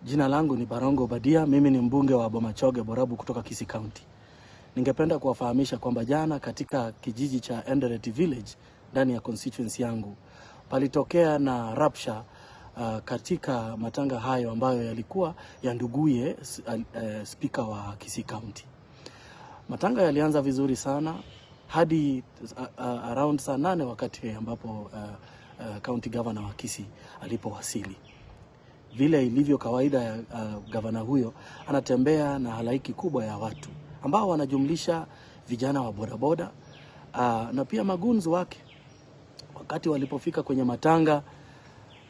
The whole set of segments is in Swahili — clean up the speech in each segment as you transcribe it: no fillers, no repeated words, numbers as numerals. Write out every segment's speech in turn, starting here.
Jina langu ni Barongo Obadia, mimi ni mbunge wa Bomachoge Borabu kutoka Kisii County. Ningependa kuwafahamisha kwamba jana katika kijiji cha Endereti Village ndani ya constituency yangu palitokea na rapsha katika matanga hayo ambayo yalikuwa ya nduguye spika wa Kisii County. Matanga yalianza vizuri sana hadi around saa 8 wakati ambapo county governor wa Kisii alipowasili. Vile ilivyo kawaida ya gavana huyo, anatembea na halaiki kubwa ya watu ambao wanajumlisha vijana wa bodaboda na pia magunzi wake. Wakati walipofika kwenye matanga,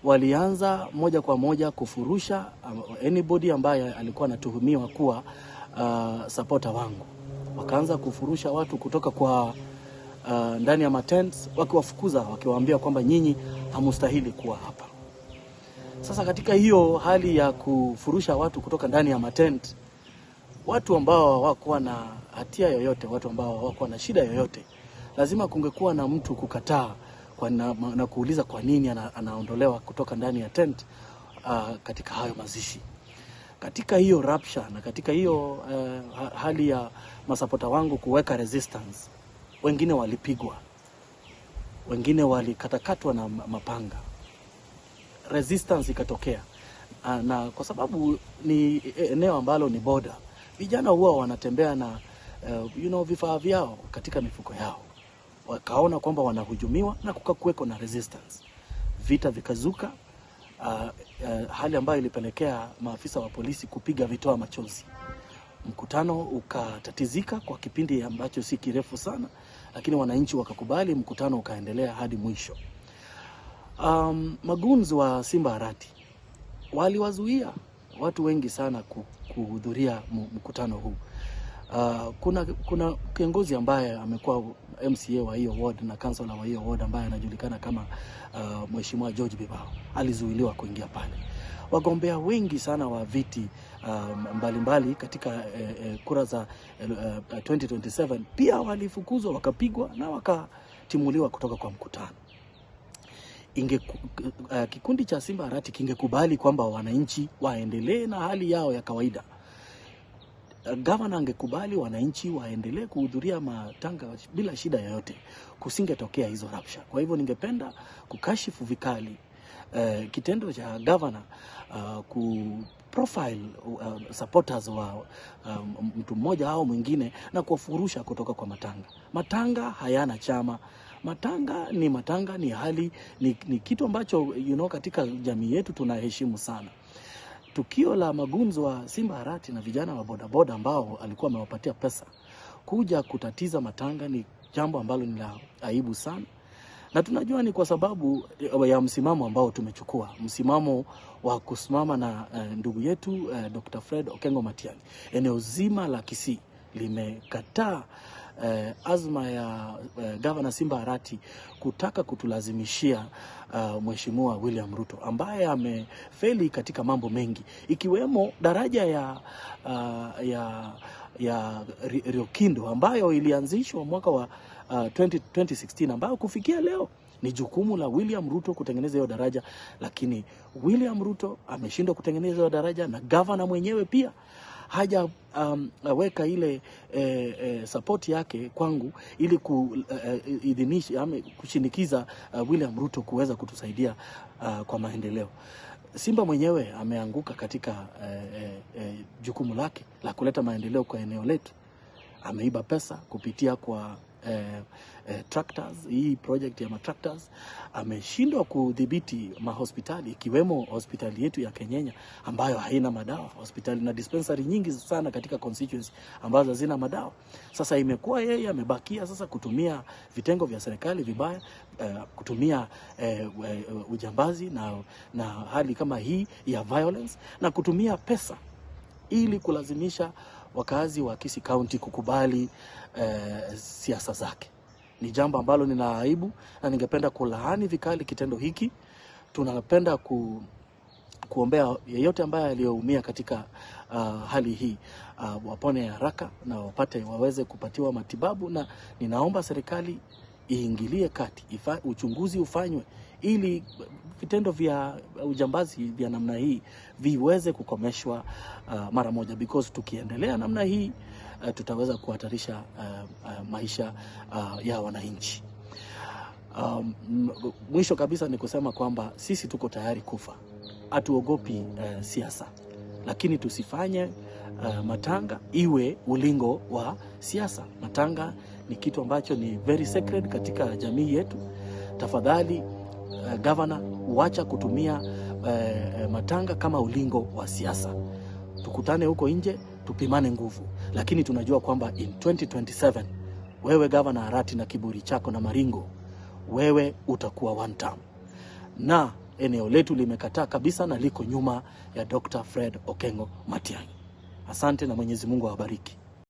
walianza moja kwa moja kufurusha anybody ambaye alikuwa anatuhumiwa kuwa supporter wangu. Wakaanza kufurusha watu kutoka kwa ndani ya matents, wakiwafukuza wakiwaambia kwamba nyinyi hamustahili kuwa hapa. Sasa katika hiyo hali ya kufurusha watu kutoka ndani ya matent, watu ambao hawakuwa na hatia yoyote, watu ambao hawakuwa na shida yoyote, lazima kungekuwa na mtu kukataa na kuuliza kwa nini anaondolewa kutoka ndani ya tent katika hayo mazishi. Katika hiyo rapsha na katika hiyo hali ya masapota wangu kuweka resistance, wengine walipigwa, wengine walikatakatwa na mapanga, resistance ikatokea. Na kwa sababu ni eneo ambalo ni border, vijana huwa wanatembea na vifaa vyao katika mifuko yao, wakaona kwamba wanahujumiwa na kukakuweko na resistance, vita vikazuka, hali ambayo ilipelekea maafisa wa polisi kupiga vitoa machozi. Mkutano ukatatizika kwa kipindi ambacho si kirefu sana, lakini wananchi wakakubali, mkutano ukaendelea hadi mwisho. Magunzi wa Simba Arati waliwazuia watu wengi sana kuhudhuria mkutano huu. Kuna kiongozi ambaye amekuwa MCA wa hiyo ward na councillor wa hiyo ward ambaye anajulikana kama Mheshimiwa George Bibao alizuiliwa kuingia pale. Wagombea wengi sana wa viti mbalimbali katika kura za 2027 pia walifukuzwa, wakapigwa na wakatimuliwa kutoka kwa mkutano. Kikundi cha Simba Arati kingekubali kwamba wananchi waendelee na hali yao ya kawaida, gavana angekubali wananchi waendelee kuhudhuria matanga bila shida yoyote, kusingetokea hizo rapsha. Kwa hivyo ningependa kukashifu vikali kitendo cha gavana ku profile supporters wa mtu mmoja au mwingine na kuwafurusha kutoka kwa matanga. Matanga hayana chama. Matanga ni matanga, ni hali ni kitu ambacho katika jamii yetu tunaheshimu sana. Tukio la magunzo wa Simba Arati na vijana wa bodaboda ambao alikuwa amewapatia pesa kuja kutatiza matanga ni jambo ambalo ni la aibu sana, na tunajua ni kwa sababu ya msimamo ambao tumechukua, msimamo wa kusimama na ndugu yetu Dr. Fred Okengo Matiang'i. Eneo zima la Kisii limekataa azma ya Governor Simba Arati kutaka kutulazimishia Mheshimiwa William Ruto ambaye amefeli katika mambo mengi ikiwemo daraja ya Riokindo ambayo ilianzishwa mwaka wa 2016 ambayo kufikia leo ni jukumu la William Ruto kutengeneza hiyo daraja, lakini William Ruto ameshindwa kutengeneza hiyo daraja na gavana mwenyewe pia haja weka ile support yake kwangu ili kuidhinisha kushinikiza William Ruto kuweza kutusaidia kwa maendeleo. Simba mwenyewe ameanguka katika jukumu lake la kuleta maendeleo kwa eneo letu. Ameiba pesa kupitia kwa tractors, hii project ya matractors. Ameshindwa kudhibiti mahospitali ikiwemo hospitali yetu ya Kenyenya ambayo haina madawa, hospitali na dispensary nyingi sana katika constituency ambazo hazina madawa. Sasa imekuwa yeye amebakia sasa kutumia vitengo vya serikali vibaya, kutumia ujambazi na hali kama hii ya violence na kutumia pesa ili kulazimisha wakazi wa Kisii County kukubali siasa zake. Ni jambo ambalo ni la aibu na ningependa kulaani vikali kitendo hiki. Tunapenda kuombea yeyote ambaye aliyoumia katika hali hii wapone haraka na wapate waweze kupatiwa matibabu, na ninaomba serikali iingilie kati, uchunguzi ufanywe ili vitendo vya ujambazi vya namna hii viweze kukomeshwa mara moja, because tukiendelea namna hii tutaweza kuhatarisha maisha ya wananchi. Mwisho kabisa ni kusema kwamba sisi tuko tayari kufa, hatuogopi siasa, lakini tusifanye matanga iwe ulingo wa siasa. Matanga ni kitu ambacho ni very sacred katika jamii yetu. Tafadhali governor, wacha kutumia matanga kama ulingo wa siasa. Tukutane huko nje, tupimane nguvu, lakini tunajua kwamba in 2027 wewe Governor Arati na kiburi chako na maringo, wewe utakuwa one term, na eneo letu limekataa kabisa na liko nyuma ya Dr. Fred Okengo Matiang'i. Asante na Mwenyezi Mungu awabariki.